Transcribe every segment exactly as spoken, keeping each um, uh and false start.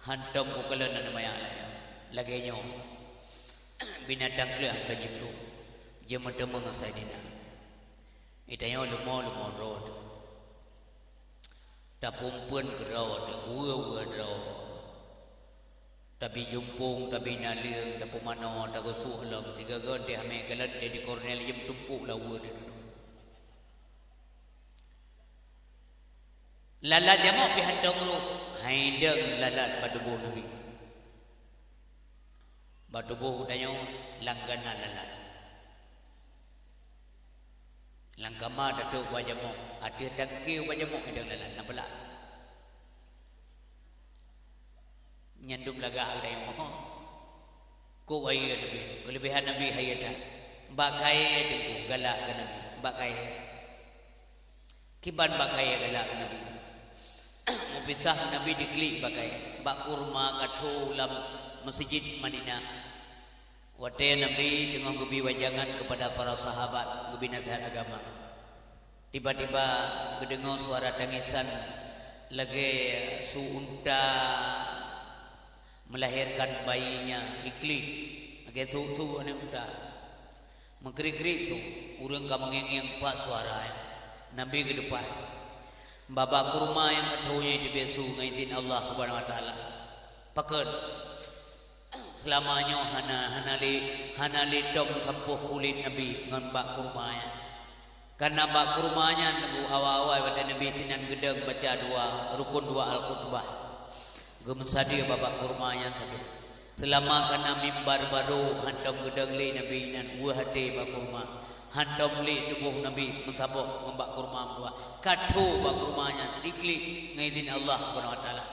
Hantom kukalon aneuk manyak lagée nyoe. Binatang kleueh hantom jiplueng, jimeuteumé ngon Saidina. Di tanyoe leumo-leumo droe teuh. Tapeuempeuen keudroe teuh, uwe-uwe droe. Tabi jumpung, tabi naleueng, tapeumanoe, tageusuek lom, sigoe-goe teuh hamé galon teuh di kornel jimeutumpôk lam uwe teuh dudoe. Lalat jamok pih hantom rôh, hai deueng lalat bak tuboh Nabi. Bak tuboh geutanyoe langganan lalat. Lam kama tatôb ubat jamok, ateueh tangke ubat jamok idong lalat na peulak. Nyan dum lagak geutanyoe. Kok hayeue Nabi, keuleubehan Nabi hayeue that. Bak kayée teungku galak keu Nabi, bak kayée. Kiban bak kayée galak keu Nabi. Meupisah ngon Nabi diklik bak kayée, bak kurma ka tho lam meuseujid Madinah. Watée Nabi teungoh geubi wajangan keupada para sahabat, geubi naseuhat agama, tiba-tiba geudeungoe suara tangisan lagée su unta melahirkan bayinya, iklik, lagée su-su aneuk unta. Meukrik-krik su, ureuëng ka meungieng-ngieng pat suara nyan. Nabi geudepan. Babah kurma nyang ka tho nyan teubiet su ngon idhin Allah Subhanahu wa Taala. Pakon? Seulama nyoe hana, hana lé, hana lé tom sampôh kulét Nabi ngon bak kurma nyan. Kareuna bak kurma nyan teungku awai-awai watée Nabi sinan geudong baca dua rukun dua Al-Khutbah. Geumeusadeue babah kurma nyan sabe. Seulama ka na mimbar barô hantom geudong lé Nabi inan weueh até bak kurma. Hantom lé tuboh Nabi meusaboh ngon bak kurma meudua. Ka tho bak kurma nyan diklik ngon idhin Allah Subhanahu wa Taala.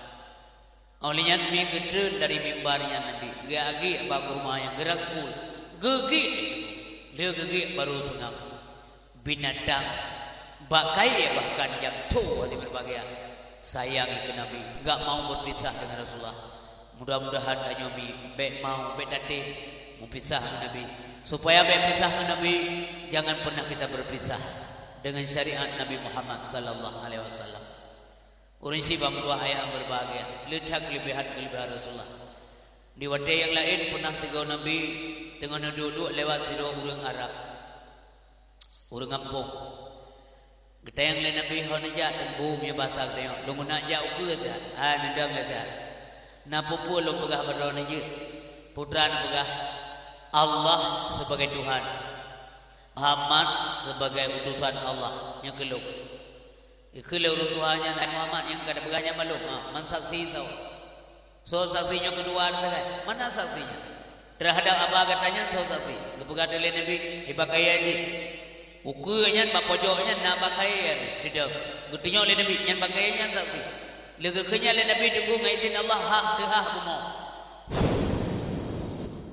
Óh lheueh nyan mi geutreun dari mimbar nyan Nabi, geuagiek bak kurma nyan geurangkul, geugiek lé geugiek barô seungab. Binatang bak kayée bahkan nyang tho hana berbahagia. Sayang keu Nabi, gak mau berpisah dengan Rasulullah. Mudah-mudahan tanyoe mi bék mau, bék tatem meupisah ngon Nabi, supaya bék pisah ngon Nabi, jangan pernah kita berpisah dengan syariat Nabi Muhammad sallallahu alaihi wasallam. Ureuëng syiek bak meudua ayah nyang berbahagia, le that keuleubehan-keuleubehan Rasulullah. Di watée nyang laén peunah sigoe Nabi teungoh neuduek-duek lewat sidroe ureuëng Arab, ureuëng gampông. Geutanyong lé Nabi, "Ho neujak Teungku?" Meunyoe basa geutanyoe, "Lôn nak jak ukeue siat." "Hai, neudong lé siat. Na peue-peue lôn peugah bak droeneuh jeuet?" Putra neupeugah, "Allah sebagai Tuhan, Muhammad sebagai utusan Allah, nyoe keu lôn." Ikheun lé ureuëng tuha nyan, "Hai Muhammad, nyang ka tapeugah nyan ban lôn, ha, man saksi soe?" "Soe saksi nyoe keudua teuh sagai?" "Mana saksi nyan?" "Teuhadap haba gata nyan soe saksi?" Geupeugah lé Nabi, "Iba kayée jih. Ukeue nyan bak pojok nyan na bak kayée nyan, teudong." Geutunyok lé Nabi, "Nyan bak kayée nyan saksi." Lé geukheun nyan lé Nabi teungku ngon idhin Allah hah teuhah bumoe.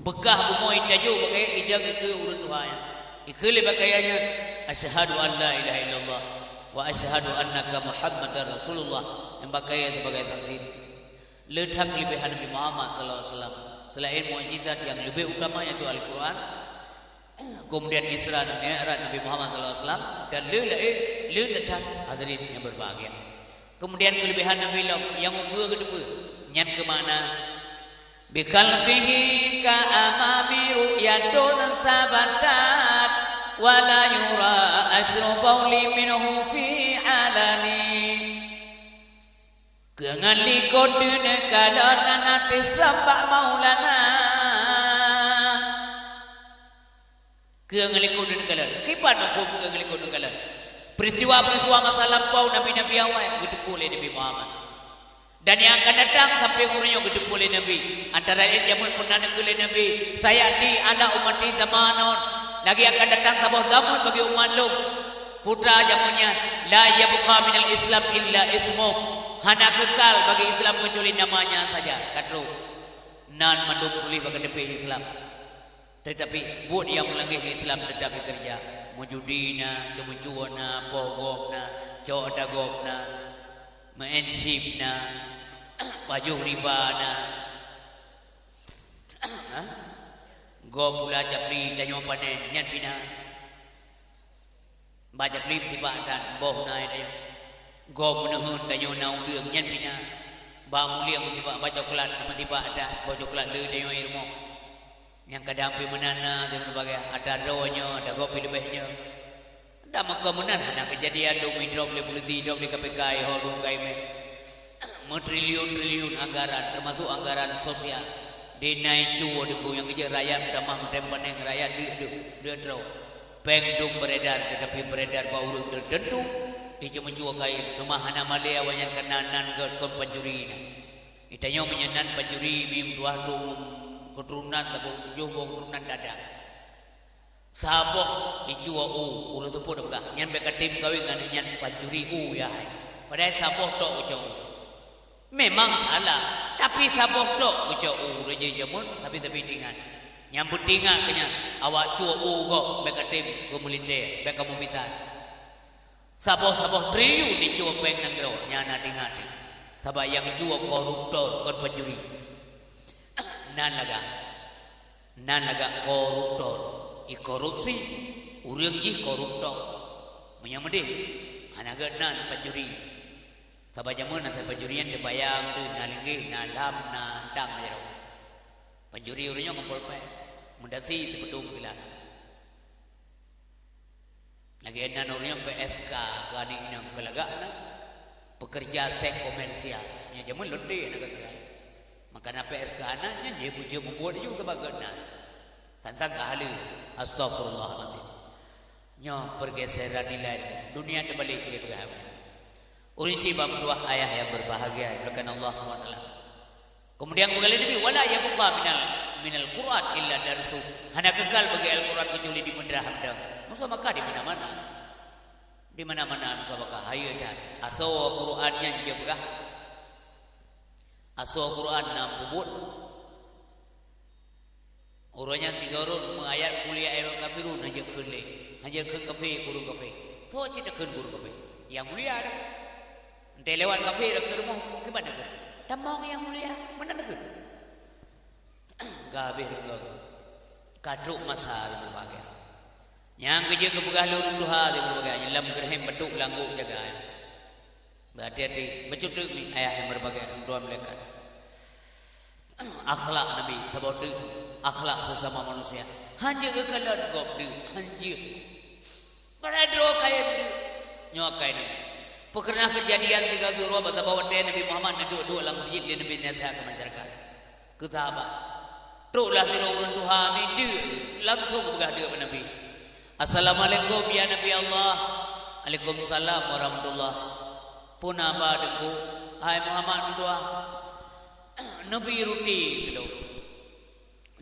Beukah bumoe tajok bak kayée idong ikeu ureuëng tuha nyan. Ikheun lé bak kayée nyan, "Asyhadu an la ilaha illallah wa asyhadu annaka Muhammadar Rasulullah." Nyang bak kayée sibagai saksi. Le that keuleubehan Nabi Muhammad sallallahu alaihi wasallam. Selain mukjizat nyang leubeh utama yaitu Al-Quran, kemudian Isra dan Mi'raj Nabi Muhammad sallallahu alaihi wasallam, dan le laén, le that hadirin nyang berbahagia. Kemudian keuleubehan Nabi lom nyang ukeue geuteupeue, nyan keu makna, "Bi khalfihi ka amami ru'yatun sabatat, wa la yura asru bauli minhu fi alani." Keu ngon likot neukalon na na teusambak Maulana. Keu ngon likot neukalon. Kiban mafhum keu ngon likot neukalon? Peristiwa-peristiwa masa lampau nabi-nabi awai geuteupeue lé Nabi Muhammad. Dan nyang akan datang sampai uroe nyoe geuteupeue lé Nabi. Antara laén jameun pernah neukheun lé Nabi, "Sayati ala ummati zamanun." Lagi akan datang saboh zaman bagi umat lôn. Putra jameun nyan, "La yabqa minal Islam illa ismuh." Hana kekal bagi Islam kecuali namanya saja. Ka trok. Nan mandum tuléh bak teupeu Islam. Teutapi buet nyang meulangeh Islam teutap jikeureuja. Meujudi na, ceumeucue na, poh gob na, cok ata gob na, meu'en chip na, pajoh riba na. Ha? Gob pula capli tanyoe panen, nyan pih na. Bak capli sibak that boh na tanyoe. Gob meuneuheun tanyoe na udeueng, nyan pih na. Bak mulieng sibak bak coklat, nama sibak ata boh coklat le tanyoe i rumoh. Nyang kadang pih meunan na, dan berbagai, ata droe nyoe, ata gob pih leubeh nyoe. Dan meukeumeunan hana keujadian dum idrop lé polisi, idrop lé K P K, iho dum ka imé. Meutriliun-triliun anggaran, termasuk anggaran sosial. Di na icu deungon nyang keujeuet rakyat meutamah meutem paneng, rakyat deuk-deuk, deuk troh. Péng dum beredar, tetapi beredar bak ureuëng teuteuntu, icu meucue kain, teuma hana malée awaknyan kana nan gét kon pancuri na. Di tanyoe meunyoe nan pancuri, mim dua trok keturunan, saboh tujoh boh keturunan tada. Saboh icu u, ureuëng teupeu peugah, nyan bék katem kawin ngon nyan pancuri u, ya hai. Padahai saboh tok geucok u. Memang salah, tapi saboh tok geucok u, ureuëng jih jameun, tapi-tapi tingat. Nyang peutingat keu nyan, awak cue u gob bék katem keu meulintée, bék kamoe pisan. Saboh-saboh triliun icue péng nanggroe, nyan na tingat teuh. Sabab nyang cue koruptor kon pancuri. Nan lagak. Nan lagak koruptor. I korupsi, ureuëng jih koruptor. Meunyoe meudeh, hana gét nan pancuri. Sabab jameun asai pancuri nyan teubayang teuh, na linggih, na lam, na tam jaroe. Pancuri ureuëng nyoe ngon polpet. Meudasi teupeutong kilat. Lagée nan ureuëng P S K keu aneuk inong keu lagak na, pekerja seks komersial. Nyan jameun lonte na geutanyoe. Maka na P S K na, nyan jih peujeuet mubuet laju sabab gét nan. Sang-sang ka haleue. Astagfirullahalazim. Nyoe pergeseran nilai. Dunia terbalik, dia peugah. Ureuëng sibak meutuah ayah yang berbahagia, dimuliakan Allah Subhanahu wa Taala. Kemudian kembali Nabi, "Wala yabqa minal, minal Qur'an illa darsu." Hana kekal bagi Al-Quran kecuali di meudra hamdang. Musabaqah di mana-mana. Di mana-mana musabaqah. Hayeue that. Asoe Quran nyan jeuet peugah. Asoe Quran na peubuet. Uroe nyan sigoe rot meu ayat Qul ya ayyuhal kafirun, hanjeuet kheun lé. Hanjeuet kheun kafé, kuru kafé. Soe cit takheun kuru kafé? Nyang mulia dah. Entée lewat kafé dah keu rumoh, kiban takheun? Tamong nyang mulia, meunan takheun. Ka habéh reugoe. Ka trok masa lé berbagai. Nyang keujeuet geupeugah lé ureuëng tuha lé berbagai. Lam geureuhem batuk, langgok jaga. Beuhati-hati, bacut teuk mi ayah nyang berbagai, ureuëng tuha malaikat. Akhlak Nabi, saboh teuk akhlak sesama manusia. Hanjeuet geukalon gob teuk, hanjeuet. Padahai droe kayém teuk. Nyoe akai Nabi. Peukeunah keujadian tiga zuro bak saboh watée Nabi Muhammad neuduek-duek lam masjid lé Nabi nasihat keu masyarakat. Keu sahabat. Troklah sidroe ureuëng tuha mideuk, langsong peugah deuk bak Nabi. "Assalamualaikum, ya Nabi Allah." "Waalaikumsalam warahmatullah." "Peue na ba Teungku?" "Hai Muhammad meutuah, neubi ruti keu lôn.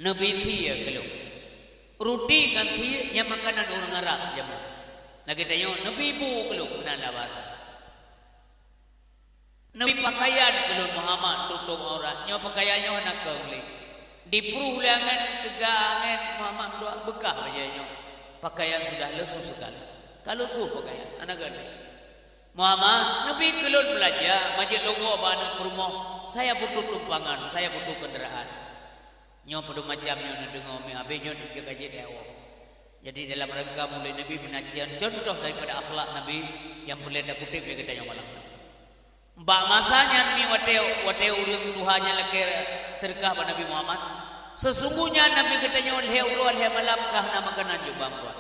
Neubi sie keu lôn." Ruti ngon sie nyan makanan ureuëng Arab jameun. Lagée tanyoe, "Neubi bu keu lôn," meunan lam bahasa. "Neubi pakaian keu lôn Muhammad, tutôb aurat." Nyoe pakaian nyoe hana keu lé. Dipruh lé angén, teuga angén Muhammad meutuah, beukah bajée nyoe. Pakaian sudah lesu sekali. Ka lesu pakaian, hana gét lé. "Muhammad, neubi keu lôn beulanja, manjeuet lôn woe bak aneuëk peurumoh. Saya butuh tumpangan, saya butuh kendaraan." Nyoe padum macam nyoe neudeungoe, mi habéh nyoe dijak ka jeuet lé Allah. Jadi, dalam rangka Maulid Nabi meunan cit contoh daripada akhlak Nabi nyang peureulée takuteb lé geutanyoe malam nyoe. Bak masa nyan mi watée, watée ureuëng tuha nyan lakée seudeukah bak Nabi Muhammad, "Sesungguhnya Nabi geutanyoe lhée uroe lhée malam ka hana makanan jok bak meutuah."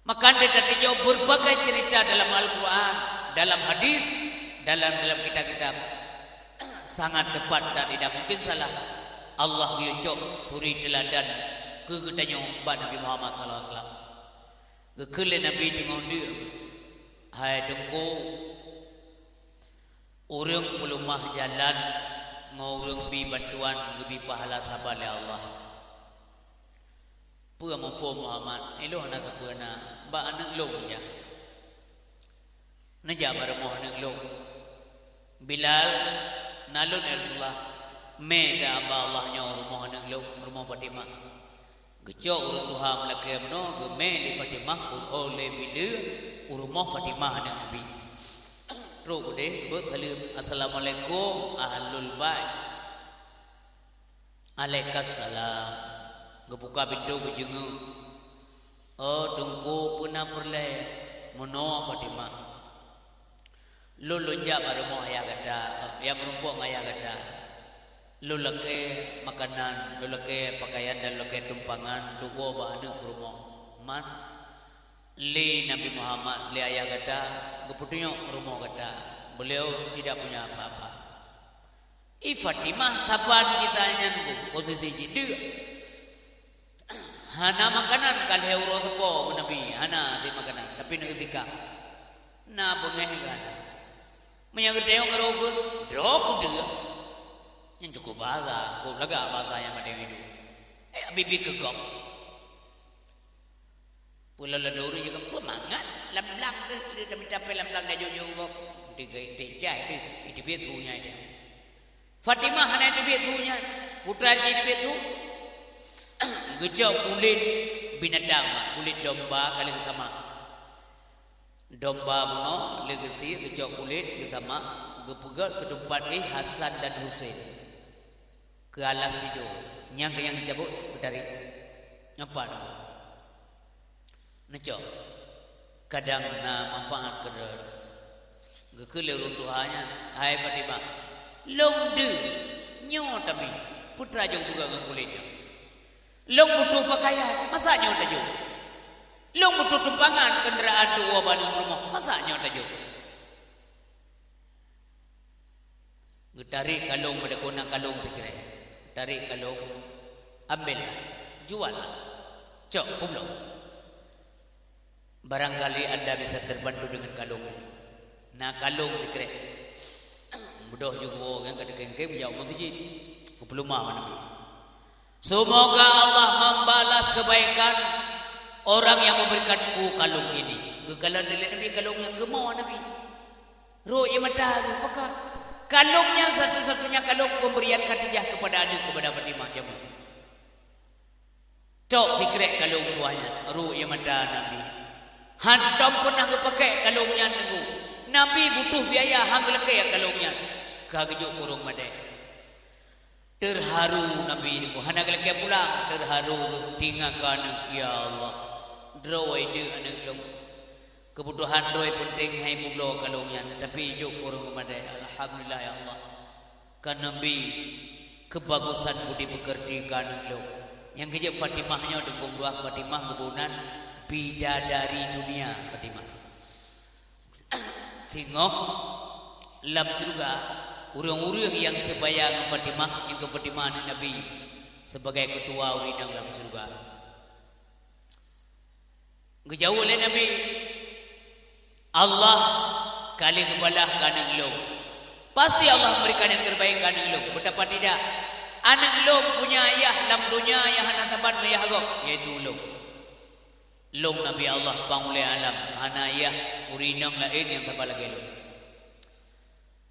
Maka teutateujoe berbagai cerita dalam Al-Quran, dalam hadis, dalam, dalam kitab-kitab. Sangat tepat dan tidak mungkin salah. Allah geuyue cok suri teuladan keu geutanyoe bak Nabi Muhammad sallallahu alaihi wasallam. Geukheun lé Nabi teungoh deuk, "Hai Teungku, ureuëng peuleumah jalan ngon ureuëng bi bantuan geubi pahala saban lé Allah." "Peue muphom Muhammad?" "Ilôn hana sapeue na, bak aneuëk lôn jak." "Neujak bak rumoh aneuëk lôn." "Bilal, na lôn, ya Rasulullah." "Mé, ya hamba Allah, nyoe rumoh aneuëk lôn, rumoh Fatimah." Geucok ureuëng tuha meulakée meunoe, geumé lé Fatimah, oh, lé bileue, u rumoh Fatimah aneuëk Nabi. Trok udeh, geubeuet saleuem, "Assalamualaikum, Ahlul Bait." "Alaikassalam." Geubuka pintoe, geujeungeuk. "Oh, Teungku, peue na peureulée?" "Meunoe, Fatimah. Lôn lôn jak bak rumoh ayah gata, eh, nyang meurumpok ngon ayah gata. Lôn lakée makanan, lôn lakée pakaian dan lôn lakée tumpangan untuk woe bak aneuëk peurumoh. Man lé Nabi Muhammad, lé ayah gata, geupeutunyok rumoh gata. Beliau tidak punya apa-apa. I Fatimah saban kisah nyan, posisi jih deuk. Hana makanan ka lhée uroe teupo Nabi, hana teuh makanan, tapi na itikaf. Na beungéh gata. Meunyoe geutanyong karoe keu, droe kudeue. Nyan cukup bahasa, kok lagak bahasa nyang maté hidup. Eh, bibi keugok. Peue lom ladôm ureuëng nyang peumangat lam blang deh, deh tamita pé lam blang dajok-jok gob. Tiga itik jai deh, iteubiet su nyan deh. Fatimah hana iteubiet su nyan, putra jih iteubiet su. Geucok kulét binatang, mak, kulét domba ka lheueh geusamak. Domba bunoe lheueh geusie, geucok kulét, geusamak, geupeugét keu teumpat éh Hasan dan Husein. Keu alas tido. Nyang keu nyang geucabot, geutarék. Nyoe pat. Neucok. Kadang na manfaat keu droeneuh. Geukheun lé ureuëng tuha nyan, "Hai Fatimah, lôn deuh nyoe tabi, peue teuma jeuet geupeugah ngon kulét nyoe? Lôn butuh peukayan, masa nyoe tajok? Lôn butuh tumpangan keundaraan tuwoe bak aneuëk peurumoh, masa nyoe tajok?" Geutarék kalông, meudakona kalông sikrek. Tarék kalông, "Ambillah, juallah. Cok, peubloe. Barangkali anda bisa terbantu dengan kalung ini." Na kalông sikrek. Beudôh jeuet geuwoe nyan ka teukem-kem jak u meuseujid. Geupeuleumah bak Nabi. "Semoga Allah membalas kebaikan orang yang memberikanku kalung ini." Geukalon lé Nabi kalông nyang geumo Nabi. Rhot ie mata geuh, pakon? Kalông nyan satu-satunya kalông pemberian Khadijah kepada aneuk, kepada Fatimah jameun. Cok sikrek kalông tuha nyan, rhot ie mata Nabi. Hantom peunah geupakék kalông nyan teungku. Nabi butuh biaya han geulakée kalông nyan. Ka geujok keu ureuëng madé. Terharu Nabi teungku, hana geulakée pulang, terharu geuh teuingat keu aneuk, "Ya Allah, droe deuh aneuk lôn. Keubutuhan droe peunteng han ipeubloe kalông nyan, tapi ijok keu ureuëng madé. Alhamdulillah ya Allah." Ka Nabi keubagusan budi peukeurti keu aneuk lôn. Nyang keujeuet Fatimah nyoe teungku, dua Fatimah geuboh nan bidadari dunia Fatimah. Singoh lam syeuruga, ureuëng-ureuëng nyang seubaya ngon Fatimah, nyang keu Fatimah aneuk Nabi, sebagai keutua ureuëng inong lam syeuruga. Geujaweueb lé Nabi, "Allah ka lheueh geubalah keu aneuk lôn. Pasti Allah memberikan yang terbaik keu aneuk lôn. Betapa tidak, aneuk lôn punya ayah lam donya nyang hana saban ngon yah gob, yaitu ulôn." Lôn Nabi Allah pang ulée alam, hana yah ureuëng inong laén nyang saban lagée lôn.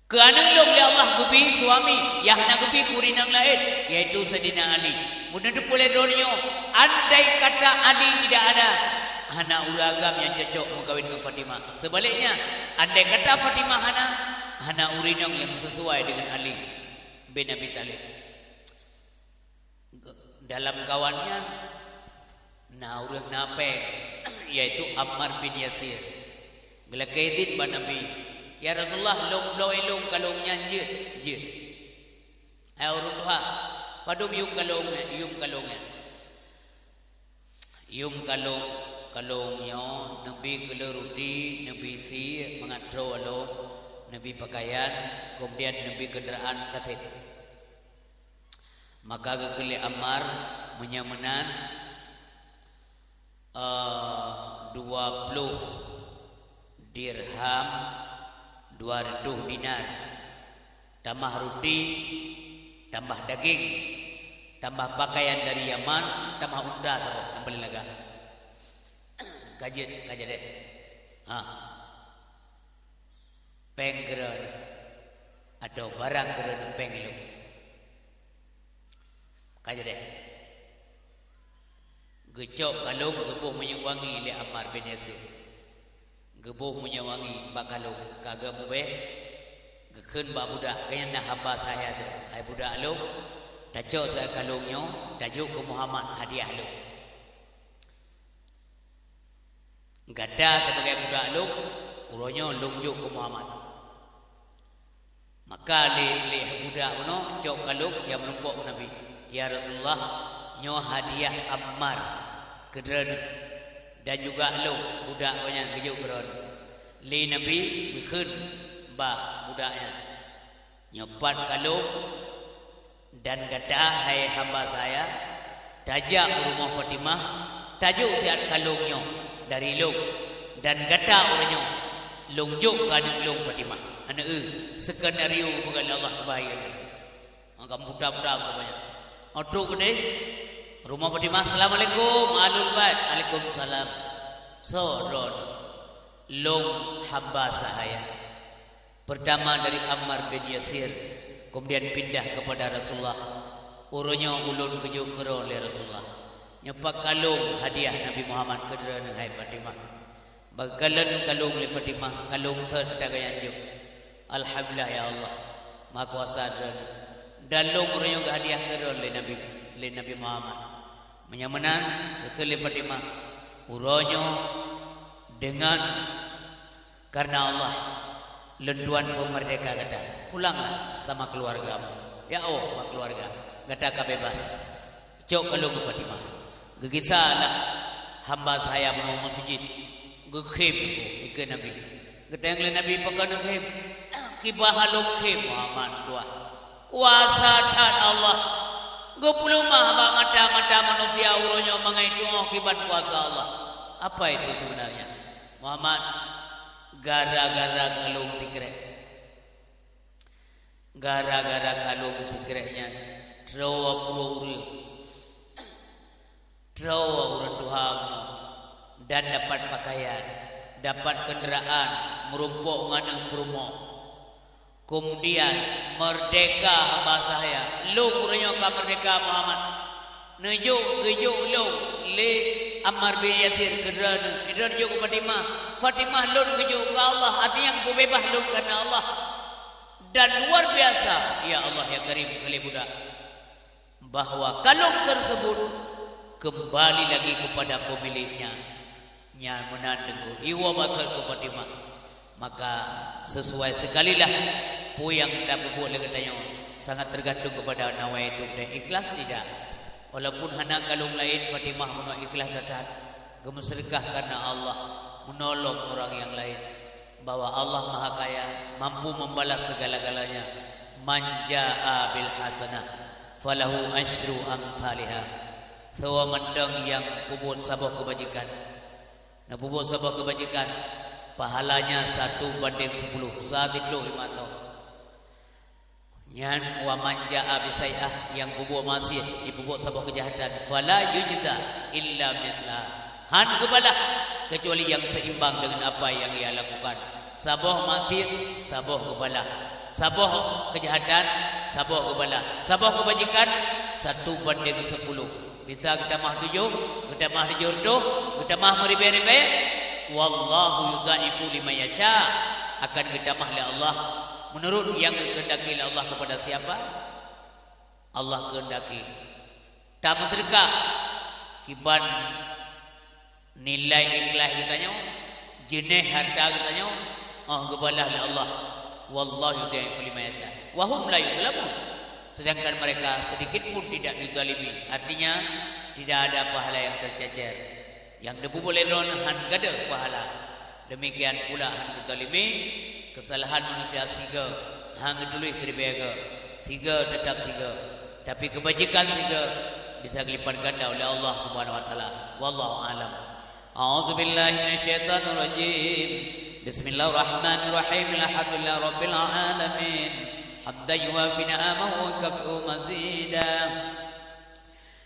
Keu aneuk lôn lé Allah geubi suami, yah hana geubi keu ureuëng inong laén, yaitu Saidina Ali. Meunyoe teupeue lé droeneuh nyoe, andai kata Ali tidak ada, hana ureuëng agam nyang cocok meukawen ngon Fatimah. Seubaliknya, andai kata Fatimah hana, hana ureuëng inong nyang sesuai dengan Ali bin Abi Thalib. Dalam kawan nyan na ureuëng na péng, yaitu Ammar bin Yasir. Geulakée idhin bak Nabi, "Ya Rasulullah, lôn bloe lôn kalông nyan jeuet." "Jeuet." "Hai ureuëng tuha, padub yuem kalông nyan?" "Yuem kalông nyan." Yuem kalông, kalông nyoe neubi keu le ruti, neubi sie mangat troh lom, neubi peukayan, keumudian neubi keundaraan ka seb. Maka geukheun lé Ammar, "Meunyoe meunan, eh, dua ploh dirham, dua reutôh dinar, tamah ruti, tamah dagéng, tamah pakaian dari Yaman, tamah unta saboh nyang paleng lagak." "Ka jeuet, ka jadeh." "Ha. Péng keu droeneuh, atau barang keu droeneuh péng ilôn." "Ka jadeh." Geucok kalông geuboh minyeuk wangi lé Ammar bin Yasir. Geuboh minyeuk wangi bak kalông, ka geumubéh, geukheun bak budak, gobnyan na hamba sahaya teuh, "Hai budak lôn, tacok saboh kalông nyoe, tajok keu Muhammad hadiah lôn. Gata sibagai budak lôn, uroe nyoe lôn jok keu Muhammad." Maka lé, lé budak bunoe cok kalong nyang meurumpok u Nabi, "Ya Rasulullah, nyoe hadiah Ammar keu droeneuh, dan juga lôn, budak gobnyan geujok keu droeneuh." Lé Nabi geukheun bak budak nyan, "Nyoe pat kalong, dan gata, hai hamba sahaya, tajak u rumoh Fatimah, tajok siat kalong nyoe dari lôn, dan gata uroe nyoe lôn jok keu aneuk lôn Fatimah." Aneuk, skenario peugah lé Allah keubahagiaan. Maka buta-buta banyak. Otrok keudeh rumoh Fatimah, "Assalamualaikum, Ahlul Bait." "Waalaikumsalam." "Soe droeneuh?" "Lôn hamba sahaya. Pertama dari Ammar bin Yasir, kemudian pindah kepada Rasulullah. Uroe nyoe ulôn geujok keudroe lé Rasulullah. Nyoe pat kalong hadiah Nabi Muhammad keu droeneuh, hai Fatimah." Bak kalon kalong lé Fatimah, "Kalong sot tagayan jok." "Alhamdulillah ya Allah, Maha Kuasa droeneuh. Dan lôn uroe nyoe geuhadiah keudroe lé Nabi, lé Nabi Muhammad." Meunyoe meunan, geukheun lé Fatimah, "Uroe nyoe deungon karena Allah, lôn tuan peumerdeka gata. Pulanglah sama keluargamu. Ya Allah, sama keluarga. Gata ka bebas." Cok kalong keu Fatimah. Geugisa lah hamba sahaya bunoe meuseujid. Geukhém ikeu Nabi. Geutanyong lé Nabi, "Pakon neukhém?" "Kiban lôn khém, Muhammad, tuah. Kuasa that Allah. Geupeuleumah bak mata-mata manusia uroe nyoe mangat tuoh kiban kuasa Allah." "Apa itu sebenarnya?" "Muhammad, gara-gara kalong sikrek." Gara-gara kalong sikrek nyan, troe ploh ureuëng, troe ureuëng tuha bunoe, dan dapat pakaian, dapat kendaraan, meurumpok ngon aneuk peurumoh. Kemudian, merdeka hamba sahaya. Lôn uroe nyoe ka merdeka, Muhammad. Neujok, geujok lôn lé Ammar bin Yasir keu droeneuh. Droeneuh jok keu Fatimah. Fatimah lôn geujok keu Allah, artinya geupeubeubaih lôn karena Allah. Dan luar biasa, ya Allah, ya Karim, keu lé budak, bahwa kalong tersebut kembali lagi kepada pemiliknya. Nyan meunan Teungku, iwoe baseut keu Fatimah. Maka sesuai sekalilah peue nyang tapeubuet lé geutanyoe, sangat tergantung kepada nawaitu, dan ikhlas tidak. Walaupun hana kalong laén, Fatimah meunoe ikhlas that-that, geumeuseudeukah karena Allah, meunolong ureuëng nyang laén. Bahwa Allah Maha Kaya, mampu membalas segala-galanya. "Man jaa bil hasanah, falahu asyru amsalihha." Soe mantong nyang peubuet saboh keubajikan, na peubuet saboh keubajikan, pahalanya satu banding sepuluh, satu ploh lima soe. Nyan, "Wa man jaa bisai'ah," nyang peubuet maksiet, jipeubuet saboh keujahatan, "fala yujza illa mislaha." Han geubalah keucuali nyang seimbang deungon apa nyang ia lakukan. Saboh maksiet, saboh geubalah. Saboh keujahatan, saboh geubalah. Saboh keubajikan, satu banding sepuluh. Bisa geutamah tujoh, geutamah tujoh reutôh, geutamah meuribèe-ribèe. "Wallahu yudha'ifu liman yasha." Akan geutamah lé Allah meunurot nyang geukeundaki lé Allah kepada siapa Allah keundaki. Tameuseudeukah kiban nilai ikhlas geutanyoe, jeunèh harta geutanyoe, oh, geubalah lé Allah. "Wallahu yudha'ifu liman yasha, wa hum la yuzlamun." Sedangkan mereka sedikit pun tidak dizalimi. Artinya, tidak ada pahala yang tercecer. Nyang teupeubuet lé droeneuh han gadôh pahala. Demikian pula han geuzalimi, keusalahan manusia sigoe han geutuléh siribèe goe, sigoe teutap sigoe. Tapi keubajikan sigoe bisa geulipat ganda ulèh Allah Subhanahu wa Taala. Wallahu a'lam. A'udzubillahi minasyaitonirrajim. Bismillahirrahmanirrahim. Alhamdulillahirabbil alamin. Hamdan yuwafi ni'amahu wa yukafi'u mazida.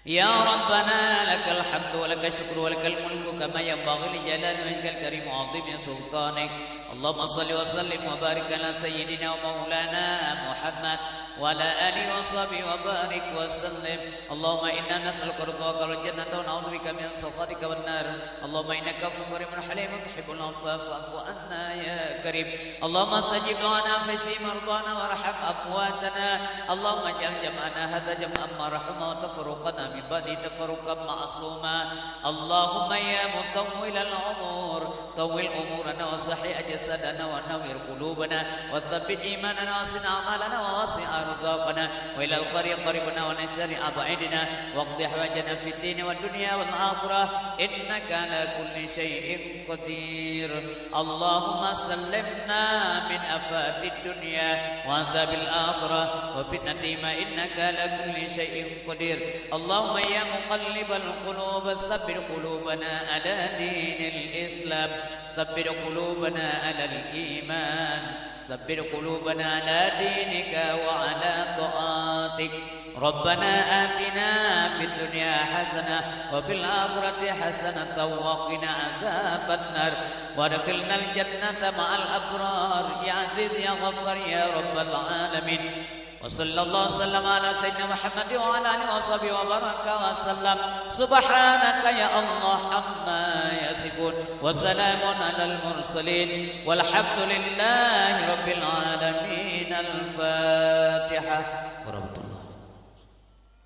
Ya Rabbana, lakal hamdu wa lakasy syukru wa lakal mulku kama yanbaghi li jalali wajhikal karim wa 'azimi sultanik. Allahumma shalli wa sallim wa barik ala sayyidina wa maulana Muhammad وعلى آله وصحبه وبارك وسلم. اللهم إنا نسألك رضاك والجنة ونعوذ بك من سخطك والنار. اللهم إنك عفو كريم حليم تحب العفو فاعف عنا يا كريم. اللهم استجب دعانا فاشف مرضانا وارحم أمواتنا. اللهم اجعل جمعنا هذا جمعا مرحوما وتفرقنا من بعده تفرقا معصوما. اللهم يا مطول العمور، طول أمورنا وصحح أجسادنا ونور قلوبنا وثبت إيماننا وحسن أعمالنا ووسع أرزاقنا وإلى الخير قربنا ومن الشر أبعدنا واقض حوائجنا في الدين والدنيا والآخرة إنك على كل شيء قدير. اللهم سلمنا من آفات الدنيا وعذاب الآخرة وفتنتهما إنك على كل شيء قدير. اللهم يا مقلب القلوب ثبت قلوبنا على دين الإسلام. ثبت قلوبنا على الإيمان. ثبت قلوبنا على دينك وعلى طاعتك. ربنا آتنا في الدنيا حسنة وفي الآخرة حسنة وقنا عذاب النار. وأدخلنا الجنة مع الأبرار يا عزيز يا غفار يا رب العالمين. وصلى الله وسلم على سيدنا محمد وعلى آله وصحبه وبارك وسلم. سبحانك يا الله عما يصفون. وسلام على المرسلين. والحمد لله رب العالمين. الفاتحة. ورحمة الله.